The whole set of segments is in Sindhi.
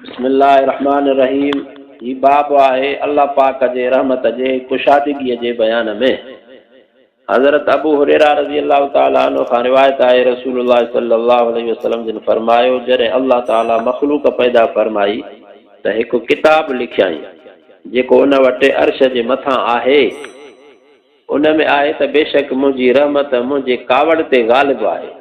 بسم الله الرحمٰن الرحيم هي باب آهي الله پاڪ جي رحمت جي ڪشادگيء جي بيان ۾. حضرت ابو هريره رضي الله تعالٰي عنه کان روايت آهي رسول الله صلي الله عليه وسلم جن فرمايو جڏهن الله تعالٰي مخلوق پيدا فرمائي ته هڪ ڪتاب لکيائين جيڪو ان وٽ عرش جي مٿان آهي ان ۾ آهي ته بيشڪ منهنجي رحمت منهنجي ڪاوڙ تي غالب آهي.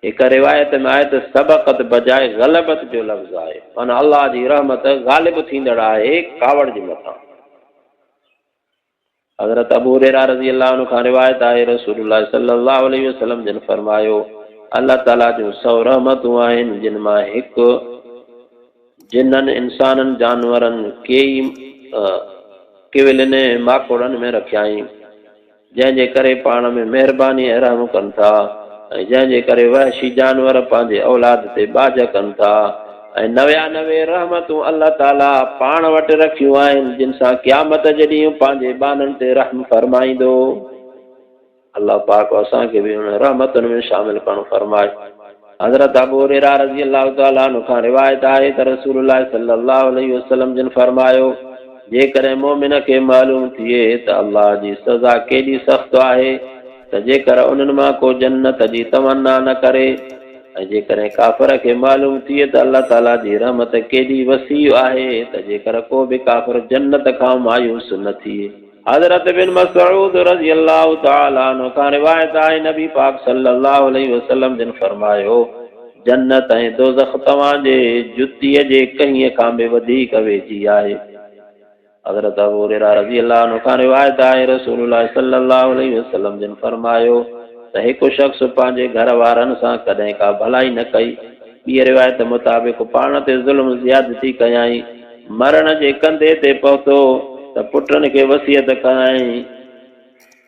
هڪ روايت ۾ آهي ته سبقت بجاء غلبت جو لفظ آهي، معنيٰ الله جي رحمت غالب ٿيندڙ آهي ڪاوڙ جي مٿان. حضرت ابو هريره رضي الله عنه کان روايت آهي رسول الله صلي الله عليه وسلم جن فرمايو، الله تعاليٰ جون سو رحمتون آهن جن مان هڪ جنن، انسانن، جانورن، ڪيئي ڪيولين ۽ ماڪوڙن ۾ رکيائين. جنهن جي ڪري پاڻ ۾ مهرباني ۽ رحم ڪن ٿا ۽ جنهن جي ڪري وحشي جانور پنهنجي اولاد تي ٻاجهه ڪن ٿا ۽ 99 رحمتون الله تعاليٰ پاڻ وٽ رکيون آهن جن سان قيامت جي ڏينهن پنهنجي ٻانهن تي رحم فرمائيندو. الله پاڪ اسان کي به انهن رحمتن ۾ شامل ڪرڻ فرمائي. حضرت ابو هريره رضي الله تعالٰي عنه کان روايت آهي ته رسول الله صلي الله عليه وسلم جن فرمايو، جيڪڏهن مؤمن کي معلوم ٿئي ته الله جي سزا ڪيڏي سخت آهي ته جيڪر انهن مان ڪو جنت جي تمنا نه ڪري ۽ جيڪڏهن ڪافر کي معلوم ٿئي ته الله تعالٰي جي رحمت ڪيڏي وسيع آهي ته جيڪر ڪو به ڪافر جنت کان مايوس نه ٿئي. حضرت بن مسعود رضي الله تعالٰي عنه کان روايت آهي نبي پاڪ صلي الله عليه وسلم جن فرمايو، جنت ۽ دوزخ توهان جي جتيء جي ڪهيء کان به وڌيڪ ويجهي آهي. حضرت ابو هريره رضي الله عنه کان روايت آهي رسول الله صلي الله عليه وسلم جن فرمايو ته هڪ شخص پنهنجي گهر وارن سان ڪڏهن ڪا ڀلائي نه ڪئي، ٻيء روايت مطابق پاڻ تي ظلم زيادتي ڪيائين، مرڻ جي ڪنڌي تي پهتو ته پٽن کي وصيت ڪيائين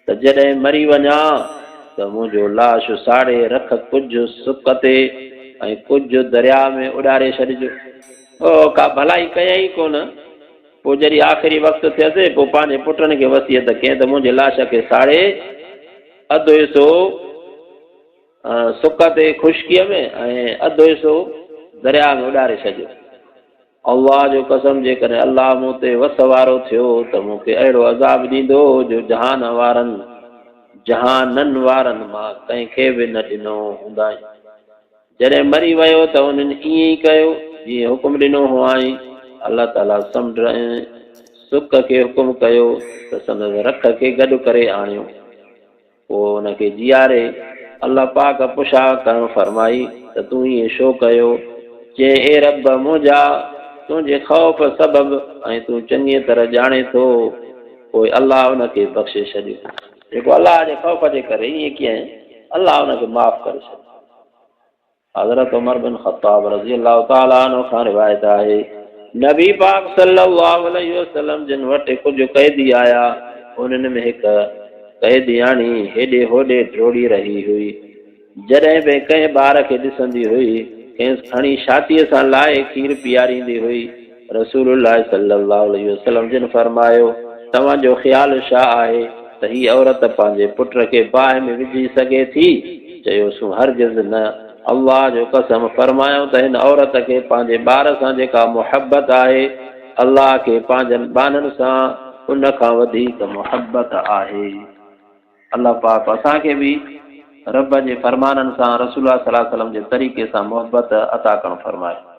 ته جڏهن مري وڃان ته منهنجو لاش ساڙي رک ڪجهه سڪ تي ۽ ڪجهه درياء ۾ اڏاري ڇڏجو. ڪا ڀلائي ڪيائين ڪونه. پوء جڏهن آخري وقت ٿيس پوء پنهنجي پٽن کي وصيت ڪيائين ته منهنجي لاش کي ساڙي اڌ حصو سڪ تي خشڪيء ۾ ۽ اڌ حصو درياء ۾ اڏاري ڇڏجو. الله جو قسم جيڪڏهن الله مون تي وس وارو ٿيو ته مون کي اهڙو عذاب ڏيندو جو جهان وارن جهانن وارن مان ڪنهن کي به نه ڏنو هوندائين. جڏهن مري ويو ته انهن ائين ئي ڪيو جيئن حڪم ڏنو هئائين. الله تعاليٰ سمنڊ ۽ سڪ کي حڪم ڪيو ته سندس رک کي گڏ ڪري آڻيو. پوء ان کي جيئاري الله پاڪ پڇا ڪرڻ فرمائي ته تون ائين ڇو ڪيو؟ چيائين، اي رب منهنجا! تنهنجي خوف سبب ۽ تون چڱيء طرح ڄاڻين ٿو. پوء الله ان کي بخشي ڇڏيو. جيڪو الله جي خوف جي ڪري ائين ڪيائين، الله ان کي معاف ڪري ڇڏيو. حضرت عمر بن خطاب رضي الله تعالٰي عنه کان روايت آهي، نبي پاڪ صلّي الله عليه وسلّم جن وٽ ڪجهه قيدي آيا، انهن ۾ هڪ قيدياڻي هيڏي هوڏي ڊوڙي رهي هئي، جڏهن به ڪنهن ٻار کي ڏسندي هئي، کيس کڻي ڇاتيء سان لائي کير پياريندي هئي، رسول الله صلّي الله عليه وسلّم جن فرمايو، توهان جو خيال ڇا آهي ته هي عورت پنهنجي پٽ کي باهه ۾ وجهي سگهي ٿي؟ چيوسون، هرگز نه، الله جو قسم، فرمايائون ته هن عورت کي پنهنجي ٻار سان جيڪا محبت آهي، الله کي پنهنجن ٻانهن سان ان کان وڌيڪ محبت آهي. الله پاڪ اسان کي به رب جي فرمانن سان رسول الله صلّي الله عليه وسلّم جي طريقي سان محبت عطا ڪرڻ فرمائي.